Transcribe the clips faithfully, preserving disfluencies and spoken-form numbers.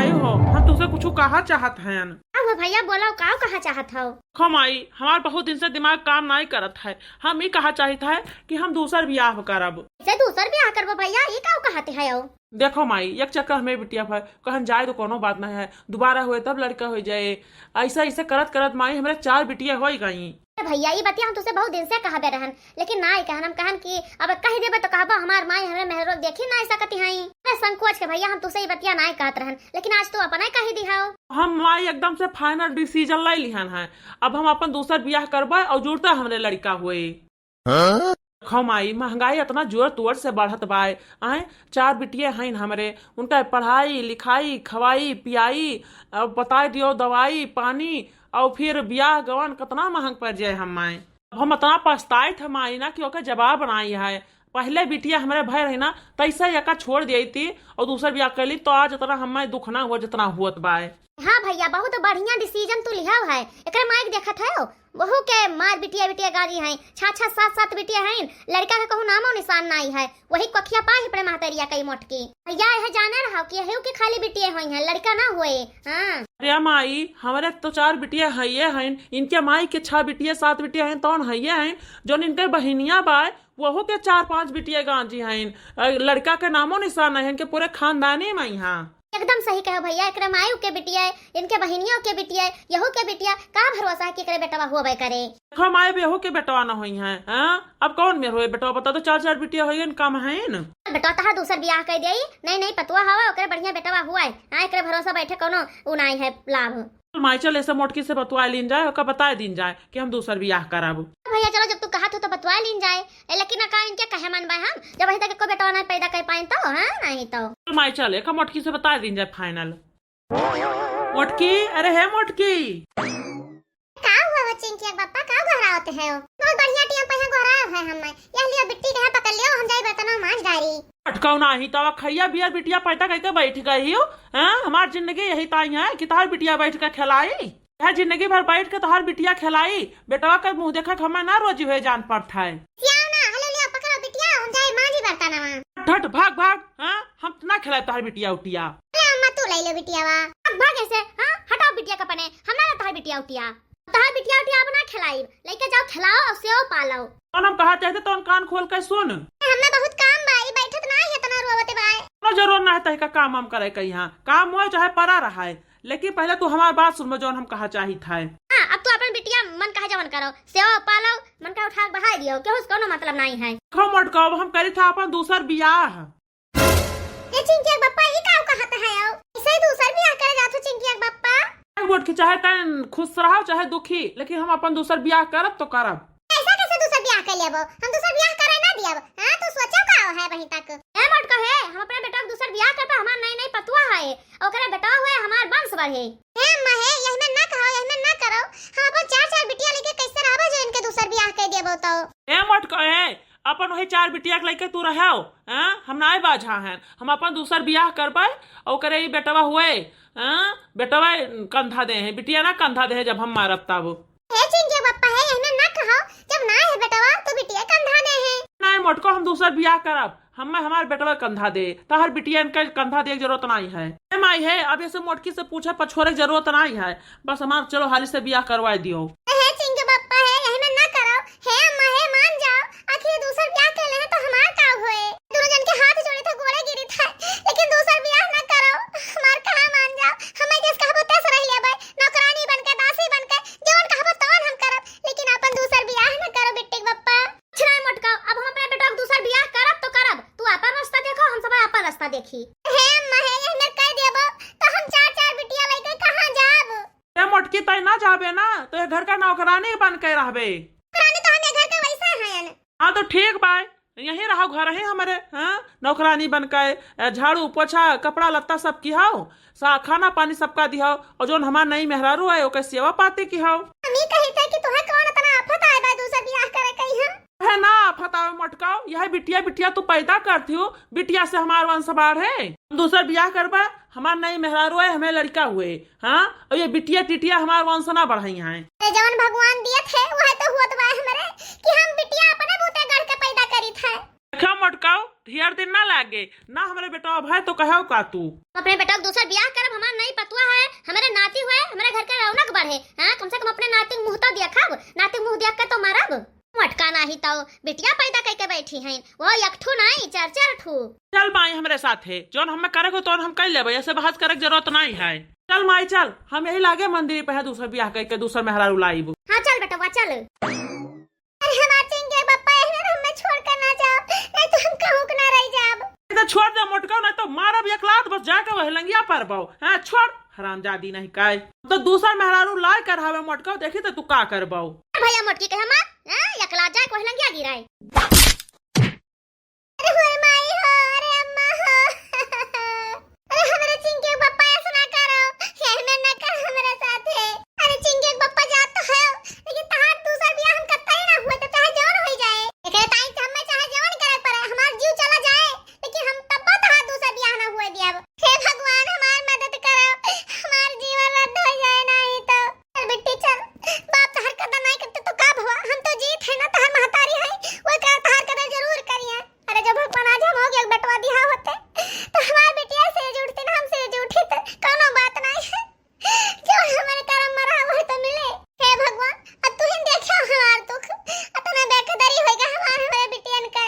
आई हो, हम तुसे कुछ कहा चाहत हन। का हो भैया, बोलो, का कहा चाहत हो? देखो माई, हमार बहुत दिन से दिमाग काम नाई करत है। हम ई कहा चाहित है कि हम दूसर बियाह करब। से दूसर बियाह करबो भैया, ई का कहते है हो? देखो माई, एक चक्कर हमें बिटिया भर कहन जाए तो कोनो बात नहीं है, दोबारा हुए तब लड़का हो जाए। ऐसा ऐसे करत करत माई हमरे चार बिटिया हो गई। अरे भैया, ई बतिया हम तुसे बहुत दिन से कहबे रहन, लेकिन नाई कहन। हम कहन कि अब कह देबे तो कहबो हमार माई हमरे मेहरो देखी नाई सकती हई। अरे संकोच के भैया, हम तुसे ई बतिया नाई कहत रहन, लेकिन आज तू अपना ही कही दिहाओ। हम माई एकदम से final decision ले लिहन है, अब हम अपन दूसर बियाह करबे और जुड़ते हमरे लड़का हुए। हाँ? देखो माई, महंगाई इतना जोर तोर से बढ़त बाय। आए, चार बिटिये हईन हमरे, उनका पढ़ाई लिखाई, खवाई पियाई, अब बताए दियो दवाई पानी, और फिर बियाह गवन कितना महंग पड़ जाए हम माई। अब हम इतना पछताइत है माई ना कि ओकर जवाब नाई है। पहले बिटिया हमरे भय रही ना, तैसे एका छोड़ दियई थी और दूसर बियाह कर ली, तो आज इतना हमें दुख ना हुआ जितना हुअत बाय। हाँ भैया, बहुत बढ़िया decision तू लिहाव है। एकरे माई के देखत है, वहू के मार बिटिया बिटिया गारी हैं, छह छह सात सात बिटिया हैं, लड़का के कहूँ नामो निशान नाई है। वही कोखिया पाई अपने महतरिया कई मोटकी। भैया, यह जाने रहो कि यही के खाली बिटिया होई हैं, लड़का ना हुए। हाँ। अरे माई, हमरे तो चार बिटिया हइये हैं, इनके माई के छह बिटिया सात बिटिया हैं, तौन हइये हैं, जौन इनके बहिनिया बाय, वहू के चार पांच बिटिया गांजी हैं। अ, लड़का के नामो निशान नहीं है, इनके पूरे खानदानी में यहाँ। एकदम सही कहो भैया, एकरे माई के बिटिया, इनके बहिनियों के बिटिया, यहू के बिटिया, का भरोसा है कि एकरे बेटवा होबे करे? देखो माई, बेहू के बेटवा न होई हैं, हाँ? अब कौन मेर होए बेटवा, बता तो, चार चार बिटिया होई हैं, कम हैं न? बेटवा तहार दूसर बियाह कर देई, नहीं नहीं पतवा हवा, ओकरे बढ़िया बेटवा हुआ है, हाँ, एकरे भरोसा बैठे कोनो उ नाई है लाभ। चल माई, चल, ऐसे मोटकी से बतवा लीन जाए, ओका बताए दीन जाए कि हम दूसर बियाह करब। भैया चलो, जब तू कहत हो तो बतवा लीन जाए। ए, लेकिन का इनके कहे मन बा हम, जब अभी तक एको बेटवा नहीं पैदा कर पाइन तो, हाँ, नहीं तो। चल माई, चल, एका मोटकी से बताए दीन जाए final। मोटकी, अरे हे मोटकी। का हुआ हो चिंकिया के बापा, का गोहरावत है हो? बहुत बढ़िया टीम पे गोहराए है हम। यह लियो बिट्टी के हाथ पकड़ लियो, हम जाई बर्तन मांज डारी। अटकाऊ नाही, तवा खैया बियर बिटिया पैदा करके बैठ गई हो। हैं? हमार जिंदगी यही ताई है कि तहार बिटिया बैठ के खिलाई। यह जिंदगी भर बैठ के तहार बिटिया खिलाई। बेटवा के मुंह देखा के हमें ना रोजी हुए जान पड़त है। सियाओ ना, हेलो लियो, पकड़ो बिटिया, हम जाई मांजी बर्तनवा। हट, हट, भाग, भाग। हैं? हम ना खिलाए तहार बिटिया उटिया। ले अम्मा, तू ले ले बिटियावा। भाग, भाग ऐसे, हाँ? हटाओ बिटिया का पने, हम ना ले तहार बिटिया उटिया। तहार बिटिया उटिया अब ना खिलाइब, लेके जाओ खिलाओ और सेव पालो। कौन हम कहा चाहते तो कान खोल के सुन। हमें बहुत काम बा, ई बैठत ना है इतना रोवत बा। कोनो जरूरत ना है तहिका काम हम करे के यहाँ, काम होए चाहे परा रहा है, लेकिन पहले तू हमार बात सुनबो जौन हम कहा चाहित है। हाँ, अब तू अपन बिटिया मन कहे जवन करो, सेव पालो, मन का उठा के बहाई दियो, केहू से कोनो मतलब नहीं है। देखो मोटका, अब हम करी था अपन दूसर बियाह। ए चिंकिया के बप्पा, ई का कहत है हो? ऐसे ही दूसर बियाह करे जात हो चिंकिया के बप्पा? ए मोटकी, चाहे तैं खुश रहो चाहे दुखी, लेकिन हम अपन दूसर बियाह करब तो करब। ऐसा कैसे दूसर बियाह कर लेबो? हम दूसर बियाह करे ना दियब। हाँ, तू सोचो का है वहीं तक? ए मोटका हे, हम अपने बेटा के दूसर बियाह करबे, हमार नई नई पतुआ है, ओकरे बेटवा हुए हमार वंश बढ़े। हे अम्मा हे, यही में ना कहो, यही में ना करो। हम अपन चार चार बिटिया लेके कैसे रहबो जो इनके दूसर बियाह कर देबो तो? ए मोटका हे, अपन वही चार बिटिया के लेके तू रहो, हैं? हम नाय बाझा हैं, हम अपन दूसर बियाह करबे, ओकरे ई बेटवा हुए, हैं? बेटवा कंधा दे हैं, बिटिया ना कंधा दे हैं, जब हम मारब तब। हे चिंकिया बप्पा हे, एहमे ना कहो, जब ना है बेटवा तो बिटिया कंधा दे हैं। नाय मोटको, हम दूसर बियाह करब, हमें हमार बेटवा कंधा दे, तहर बिटिया इनका कंधा दे के जरूरत नाई है। ए माई हे, अब ऐसे मोटकी से पूछे पछोरे के जरूरत नाई है, बस हमार चलो हाली से बियाह करवाए दियो। हे चिंकिया बप्पा हे, एहमे ना करो, हे अम्मा हे, मान जाओ, आखिर दूसर बियाह कर ले तो हमार का होए? दोनों जन के हाथ जोड़े थे, गोड़े गिरी थे, लेकिन दूसर बियाह ना करो, हमार कहा मान जाओ, हमें जैसे कहबो तैसे रह लेबे, नौकरानी बन के, दासी बन के, जवन कहबो तवन हम करब, लेकिन अपन दूसर बियाह ना करो बिट्टी के बप्पा। कुछ ना मोटका, अब हम अपने बेटा के दूसर बियाह करब तो करब, तू अपन रास्ता देखो, हम सब अपन रास्ता देखी। हे अम्मा हे, यही में कह देबो तो हम चार चार बिटिया लेके कहाँ जाब? ए मोटकी, तय ना जाबे ना तो ये घर का नौकरानी बन के रहबे। नौकरानी तो हम ये घर के वैसे हैं। हाँ तो ठीक बा, यहीं रहो घर ही हमरे, हाँ? नौकरानी बन के, ए, झाड़ू, पोछा, कपड़ा लत्ता सब किहाओ, सा-, खाना पानी सबका दिहाओ, और जौन हमार नई मेहरारू है, ओकर सेवा पाती किहाओ। हम ई कही थे कि तुहे कौन इतना आफत आए बा दूसर बियाह करे कहीं हम? है ना आफत आवे मोटकाओ, यह बिटिया, बिटिया तू पैदा करती हो, बिटिया से हमार वंश बाढ़े। हम दूसर बियाह करबा, हमार नई मेहरारू है, हमें लड़का हुए, हाँ? और ये बिटिया टिटिया हमार वंश ना बढ़ाई हैं। अरे जवन भगवान दिए थे, वह तो हुआ तो बा हमरे कि हम बिटिया अपने बूते गढ़ के पैदा करी थे। देखा मोटकाओ, ढेर दिन ना लागे ना, हमरे बेटवा भय तो कहव का तू? अपने बेटवा के दूसर बियाह करब, हमार नई पतुआ है, हमरे नाती हुए, हमरे घर के रौनक बढ़े। हाँ, कम से कम अपने नाती के मुँह तो देखब, नाती के मुँह देख के तो मरब। मोटका नाही तो बिटिया पैदा कइके बैठी हैं, वो एक ठू नाही, चार चार ठू। चल माई हमरे साथे, जौन हमें करे को तौन हम कर लेबे, ऐसे बहस करे के जरूरत नहीं है। चल माई चल, हम यही लागे मंदिर पे है, दूसर बियाह कइके दूसर मेहरारू लाइब। हाँ चल बेटवा चल। अरे हमार चिंकी के पप्पा, यही में हमें छोड़ कर ना जाओ, नहीं तो हम कहूँ के ना रह जाब। नहीं तो छोड़ दे मोटका, नहीं तो मारब एक लात बस जाके वह लंगिया पर बाओ। हाँ छोड़, हरामजादी नहीं काय। तो दूसर मेहरारू लाए कर हवे मोटका, देखी तो तू का करबाओ। भैया मोटकी कहे माँ, हाँ, एक लात जाए वह लंगिया गिराए। अरे होर माई हो, अरे अम्मा हो। अरे हमरे चिंकी के पप्पा ऐसा ना करो, यही में ना कर हमरे साथे। अरे चिंकी के पप्पा जात तो है, लेकिन तहार दूसर बियाह हम कतई ना हुए, तो चाहे जौन होई जाए। एकरे ताई तो हमें चाहे जौन करे पड़े, हमार जीव चला जाए, लेकिन हम तब्बो तहार दूसर बियाह ना हुए दियाब। हे भगवान हमार मदद करो, हमार जीवन रद्द हो जाए नहीं तो। चल बिट्टी चल, बाप तहार कदर नहीं करते तो का भवा, हम तो जीत है ना, तहार महतारी है, वो का तहार कदर जरूर करिए। अरे जो भगवान आज हम हो गया बेटवा दिहा होते, तो हमार बिटिया से जुड़ते ना, हमसे जुड़ती तो कौनो बात नहीं है। जो हमारे करम में रहा वही तो मिले। हे भगवान, अब तू ही देखो हमार दुख, इतना बेकदरी होएगा हमार, हमारे बिटियन का।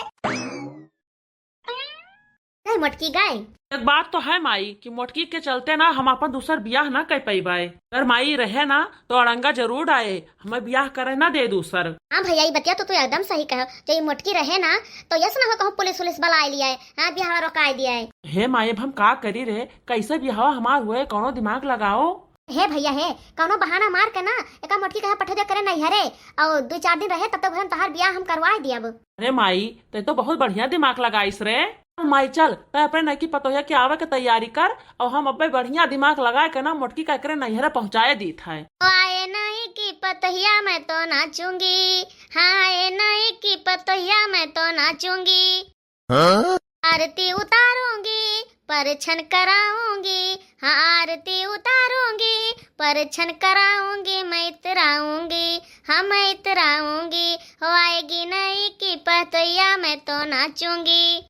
नहीं मोटकी गए। एक बात तो है माई कि मोटकी के चलते ना हम अपन दूसर बियाह ना कर पाइबाए। अगर माई रहे ना तो अड़ंगा जरूर आए, हमें बियाह करे ना दे दूसर। हाँ भैया, ये बतिया तो तू एकदम सही कहो। जो ये मोटकी रहे ना तो यस ना हो कहूँ पुलिस उलिस बुलाए लिया है, हाँ बियाह रोकाए दिया है। हे माई, अब हम का करी रे, कैसे बियाह हमार हुए, कौनो दिमाग लगाओ। हे भैया हे, कौनो बहाना मार के ना एका मोटकी कहे पठा दे करे नैहरे, और दो चार दिन रहे तब तक हम तहार बियाह हम करवाए दियब। अरे माई, ते तो बहुत बढ़िया दिमाग लगाइस रे। चल माई चल, तै अपने नईकी पतोहिया के आवे के तैयारी कर, और हम अब्बे बढ़िया दिमाग लगाए के ना मोटकी का एकरे नैहरे पहुँचाए दीत है। ओ आए नईकी पतोहिया मैं तो नाचूंगी, हाँ आए नईकी पतोहिया मैं तो नाचूंगी। हाँ? आरती उतारूंगी, परछन कराऊंगी, हाँ आरती उतारूंगी, परछन कराऊंगी, मैं इतराऊंगी, हाँ मैं इतराऊंगी, हो आएगी नईकी पतोहिया मैं तो नाचूंगी।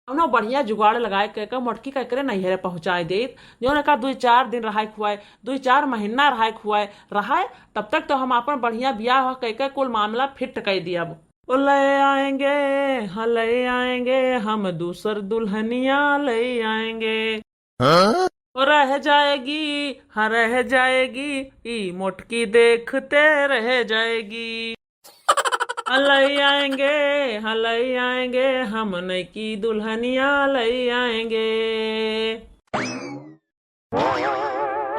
कौनो बढ़िया जुगाड़ लगाए के, के मोटकी का एकरे नैहरे पहुँचाए देत, जौन एका दुई चार दिन रहाए खुआए, दुई चार महीना रहाए खुआए, रहाए, तब तक तो हम अपन बढ़िया बियाह कह के कुल मामला फिट कर दियब। ओ ले आएंगे, हाँ ले आएंगे, हम दूसर दुल्हनिया ले आएंगे। हाँ? ओ रह जाएगी, हाँ रह जाएगी, ई मोटकी देखते रह जाएगी। हाँ ले आएंगे, हाँ ले आएंगे, हम नईकी दुल्हनिया ले आएंगे।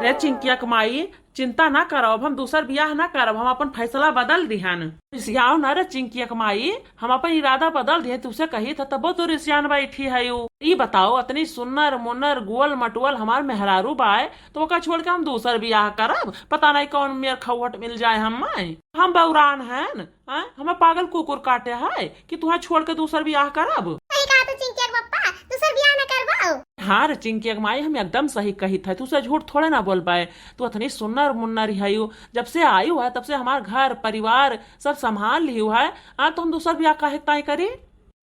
रे चिंकिया के माई, चिंता ना करब, अब हम दूसर बियाह ना करब, हम अपन फैसला बदल दिहन। रिसियाओ ना रे चिंकिया के माई, हम अपन इरादा बदल दिहे, तुसे कही था तबो तू रिसियान बैठी है। ई बताओ, अतनी सुन्नर मुन्नर गोल मटुअल हमार मेहरारू बाय, तो ओका छोड़ के हम दूसर बियाह करब? पता नहीं कौन मेर खौहट मिल जाए हमें। हम बौरान हन, हाँ? हमें पागल कुकुर काटे है कि तुहा छोड़ के दूसर बियाह करब? सही कहा तू चिंकिया के पप्पा, दूसर बियाह ना करबो। हाँ रे चिंकिया के माई, हम एकदम सही कही था, तुसे झूठ थोड़े ना बोल पाए। तू अतनी सुन्नर मुन्नर है, जब से आयु है तब से हमार घर परिवार सब संभाल लिहु है। हाँ, तो हम दूसर बियाह काहे ताई करी?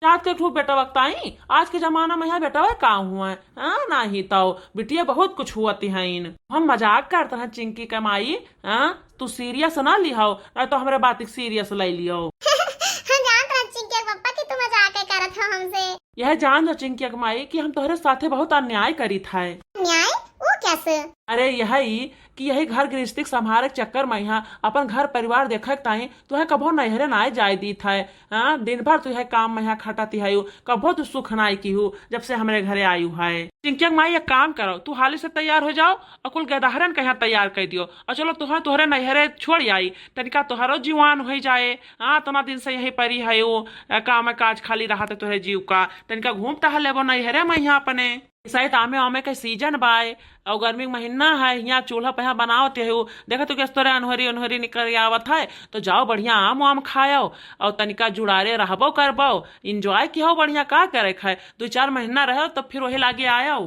जात के ठू बेटवा ताई, आज के जमाना में यहाँ बेटवा का हुआ है? हाँ, नाही तो बिटिया बहुत कुछ हुआ तिहाइन। हम मजाक करत हैं चिंकी के माई, हाँ, तू सीरियस ना लिहाओ, ना तो हमरे बात के सीरियस ले लियो। हम जानत रहे चिंकी के पप्पा कि तू मजाक करत हो हमसे। यह जान लो चिंकी के माई कि हम तोहरे साथे बहुत अन्याय करी था। अन्याय? वो कैसे? अरे यही कि यही घर गृहस्थी के संभारे के चक्कर में यहाँ अपन घर परिवार देखे के ताई तुहे कभो नैहरे नाय जाए दीत है। हाँ, दिन भर तू यह काम में यहाँ खटत है, कभो तू सुख नाय की हूँ जब से हमरे घरे आयु है। चिंकिया के माई एक काम करो, तू हाली से तैयार हो जाओ और कुल गदहरन के यहाँ तैयार कर दियो और चलो तुहे तुहरे नैहरे छोड़ आई, तनिका तुहरो जीवान हो जाए। हाँ, इतना दिन से यही परी है वो, अ, काम काज खाली रहत है तुहरे जीव का, तनिका घूम टहल लेबो नैहरे में यहाँ अपने। शायद आमे आमे के सीजन बाय, और गर्मी के महीना है, यहाँ चूल्हा पे यहाँ बनावत है, देखा तो कैसे तोरे अनहरी अनहरी निकल आवत है, तो जाओ बढ़िया आम वाम खाओ, और तनिका जुड़ारे रहबो करबो, एंजॉय किहो बढ़िया, का करे खाए, दो चार महीना रहो तो फिर वही लागे आयो।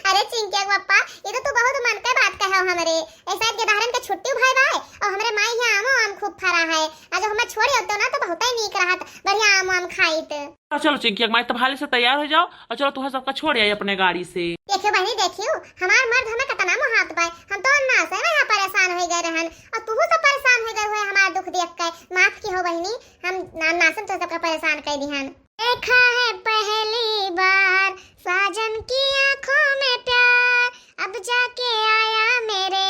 अरे चिंकिया के पप्पा, ये तो तू बहुत मन के बात कहे हो हमरे। ऐसा के दहरन के छुट्टी भाई भाई, और हमरे माई यहाँ आमो आम खूब फरा है। आज हमें छोड़ होते ना तो बहुत ही नीक रहत, बढ़िया आमो आम खाइत। तो चलो चिंकिया के माई, तब हाली से तैयार हो जाओ और चलो तुहरा सबका छोड़ आई अपने गाड़ी से। देखियो बहनी, देखियो हमार मर्द हमें कितना मोहात पाए, हम तो अन्ना से यहाँ परेशान हो गए रहन और तुहू सब परेशान हो गए हुए हमार दुख देख के। माफ की हो बहनी, हम ना, नासम तो सबका परेशान कर दिहन। देखा है पहली बार साजन की आंखों में प्यार, अब जाके आया मेरे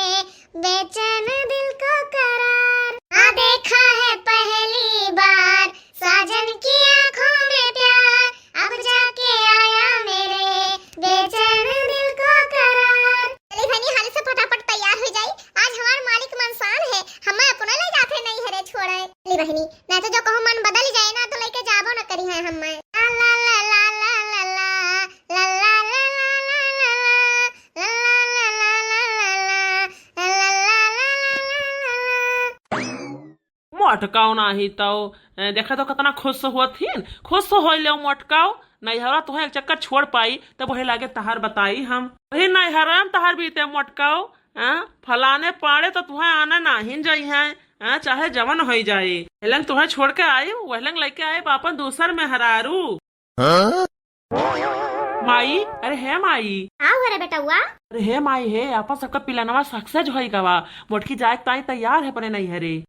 बेचैन दिल को करार। हाँ, देखा है पहली बार साजन की आंखों में प्यार, अब जाके आया मेरे बेचैन दिल को करार। चली बहनी, हाली से फटाफट तैयार हो जाई, आज हमार मालिक मनसान है, हमें अपना ले जाते नहीं हरे छोड़े। चली बहनी, ना तो जो कहूँ मन बदल जाए ना तो लेके जाबो न करी है हमें। ला ला ला ला ला ला ला। मोटकाओ नाही तो, ए, देखा तो कितना खुश होत हिन, खुश हो ले मोटकाओ। नैहरा तुहे एक चक्कर छोड़ पाई तब वही लागे तहार बताई हम। वही नैहरा में तहार बीते मोटकाओ, हाँ, फलाने पाड़े तो तुहे आना नाही जाई है, हाँ, चाहे जवन होई जाए। हेलंग तुहे छोड़ के आई, वहलंग लेके आए बापन दूसर मेहरारू। हाँ? माई, अरे हे माई। का हुआ रे बेटउआ? अरे हे माई हे, आपन सबका पिलनवा success होई गवा। मोटकी जाए के ताई तैयार है अपने नैहरे।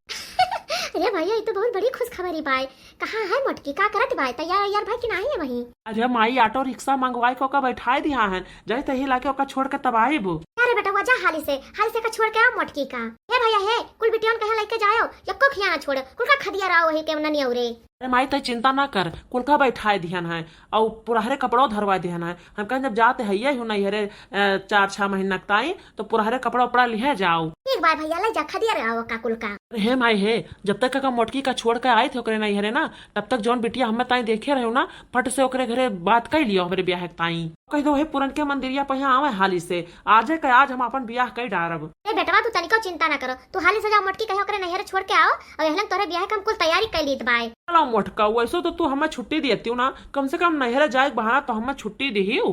अरे भैया, ये तो बहुत बड़ी खुशखबरी बाय। कहाँ है मोटकी? का करत बाय? तैयार वैयार भाई कि नाही है वहीं? अरे माई, auto रिक्शा मंगवाए के ओका बैठाए दिहा हन। जाए तही लाके ओका छोड़ के तब आइब। अरे बेटउआ, जा हाली से, हाली से का छोड़ के आओ मोटकी का। हे भैया हे, कुल बिटियन कहे लेके जाओ, यक्को खिया ना छोड़, कुल का खदिया रहो वही के ननिया रे। अरे माई, तै चिंता ना कर, कुलका बैठाए दिहन है, और पुरहरे कपड़ो धरवा दिहन है। हम कहन जब जाते है ये हूँ नैहरे, अ, चार छह महीना के ताई, तो पुरहरे कपड़ा उपड़ा लिहे जाओ। ठीक बाय भैया, ले जा, खदिया रहो का कुलका। अरे हे माई हे, जब तक का मोटकी का छोड़ के आए थे ओकरे नैहरे ना, तब तक जौन बिटिया हमें ताई देखे रहे ना, फट से ओकरे घरे बात कर लियो हमरे ब्याह के ताई। कह दो हे पुरन के मंदिरिया पहिया आवे हाली से, आजे के आज हम अपन ब्याह कर डारब। ए बेटवा, तू तनिको चिंता ना करो, तू हाली से जाओ मोटकी कहे ओकरे नैहरे छोड़ के आओ, और एहलन तोरे ब्याह के हम कुल तैयारी कर लीत बाय। चलो मोटका, वैसे तो तू हमें छुट्टी देती ना, कम से कम नैहरे जाए के बहाना तो हमें छुट्टी दिहियो।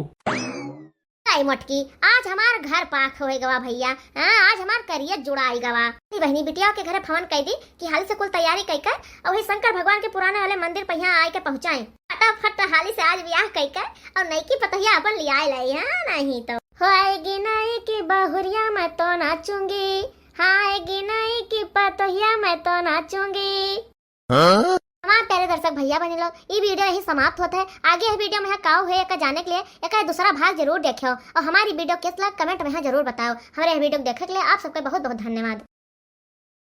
आई मोटकी, आज हमार घर पाक होए गवा भैया, हाँ, आज हमार करियत जुड़ाई गवा। अपनी बहनी बिटिया के घरे फोन कर दी कि हाली से कुल तैयारी कर कर और वही शंकर भगवान के पुराने वाले मंदिर पहिया आए के पहुँचाए। फटाफट हाली से आज ब्याह कर कर और नई की पतोहिया अपन लियाए लाई, हाँ, नहीं तो। हो आएगी नई की बहुरिया मैं तो नाचूंगी, हाँ, आएगी नई की पतोहिया मैं तो नाचूंगी। हाँ? हमार प्यारे दर्शक भैया बहनी लोग, ई video यही समाप्त होत है। आगे यह video में यहाँ का हुए, एका जाने के लिए एका दूसरा भाग जरूर देखियो और हमारी video कैस लग comment में यहाँ जरूर बताओ। हमारे यह video देखे के लिए आप सबके बहुत बहुत धन्यवाद।